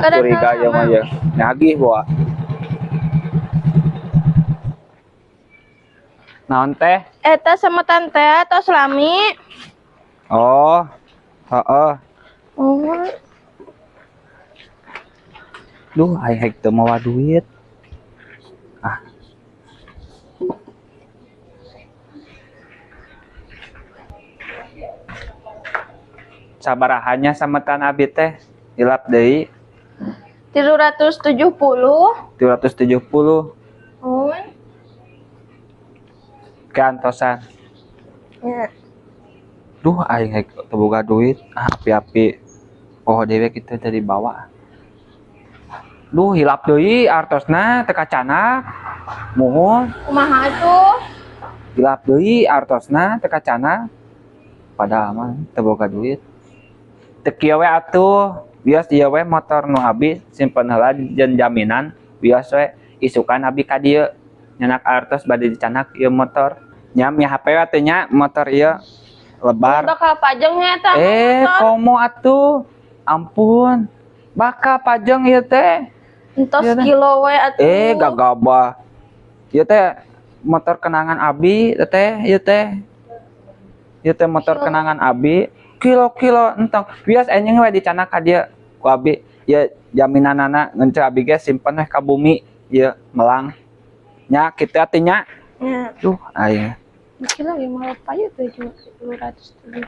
Kadang Curiga ya mah ya. Nagih bawa. Naon teh? Eta sama tante atau selami. Oh. Heeh. Oh. Duh, aing hek teu mawa duit. Ah. Sabaraha nya sametan abi teh? Hilap deui. 370. 370. Oh. Keantosan. Ya. Duh, aing hek teu boga duit. Ah, api-api. Oh, dewek itu tadi bawa. Duh, hilap deui artosna teu kacanak. Muhun. Kumaha tuh? Hilap deui artosna teu kacanak. Padahal mah teu boga duit. Teu kieu we atuh. Bias ieu we motor nu abi simpen heula jeung jaminan. Bias we isukan abi ka dieu nyanak artos bade dicanak ieu motor. Nya mi HP we atuh nya motor ieu lebar. Bakal pajengnya eta Eh, motor. Komo atuh. Ampun. Bakal pajeng ieu teh. Entos Iya teh. Kilo we atuh. Eh, gagabah. Ieu teh motor kenangan abi teh, ieu teh. Ieu teh motor Kilo. Kenangan abi. Kilo-kilo entong. Bias enjing we dicanak ka dieu ku abi. Ieu jaminanana ngeunceun abi ge simpen we ka bumi ieu melang. Nya kitu atuh nya. Ya. Duh, aing. Kilo lima payu tujuh 370.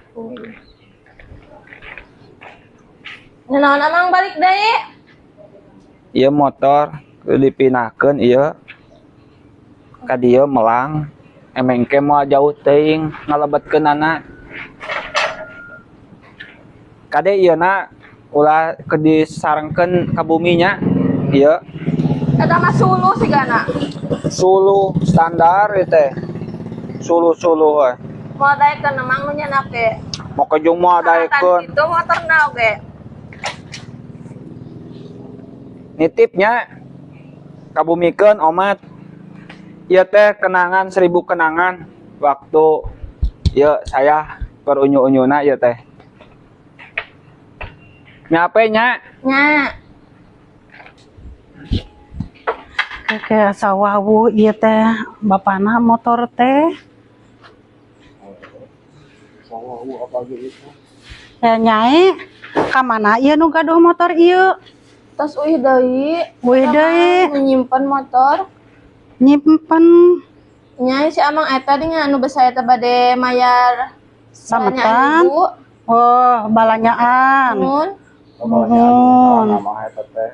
Naon amang balik deui? Ieu motor dipindahkeun ieu ka dieu melang. Emeng ke moal jauh teuing ngalebetkeunana. Kade ieu na ulah ke disarengkeun ka bumi nya ieu. Eta mah suluh sigana. Suluh standar ieu teh. Suluh-suluh we. Moal daekeun emang nu nyanak ge. Make jeung moal daekeun. Itu motorna oge. Nitipnya kabumikeun omat. Ieu teh kenangan 1000 kenangan waktu ieu saya perunyu-unyuna ieu teh. Nyape nya? Nya. Kayak sawawu ieu teh bapana motor teh. Sawawu apa gitu. Ya nyai, ka mana ieu nu gaduh motor ieu? Tos uih deui. Uih deui. Nyimpen motor. Nyimpen. Nya si amang eta di anu besar eta bade mayar sametan. Ibu. Oh, balanyaan. Mun. Muhun. Nama eta teh.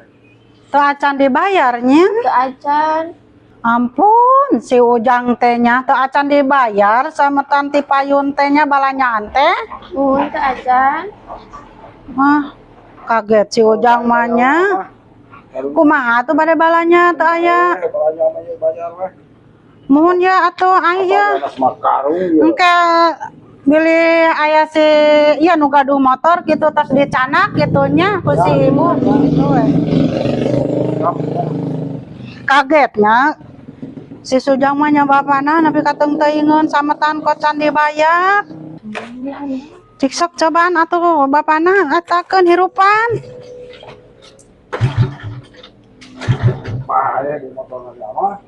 Teu acan dibayarnya. Teu acan. Ampun, si Ujang teh nya teu acan dibayar sametan ti payun teh nya balanyaan teh. Mun teu acan. Wah, kaget si Ujang mah nya. Kumaha atuh bade balanya teu aya? Balanya mah ieu bayar weh. Muhun ya atuh aya. Panas mah karung ieu. Engke bilih aya si ieu nu gaduh motor gitu terus dicanak gitu nya ku si ibu gitu we. Kagetnya si Sujang mah nya bapana nepi ka teung-teuingeun sametan kok can dibayar. Cik sok cobaan atuh bapana etakeun hirupan. Pae di motor mah.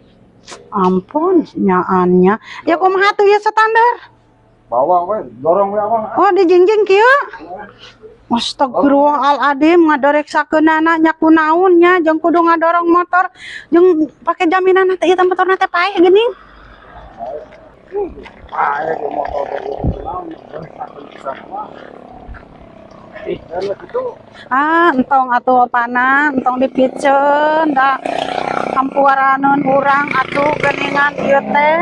Ampun, nyaannya. Ya kumaha tuh ya standar? Bawa we, dorong we awang. Oh, dijingjing kieu. Astagfirullahaladzim, ngadoreksakeunana nya kunaon nya jeung kudu ngadorong motor jeung pake jaminan teh ieu motorna teh paeh geuning. Pae di motor teh kunaon, pisan mah. Ih, gitu. Ah, entong atuh pana, entong dipiceun da hampuaraneun urang atuh geuningan ieu teh.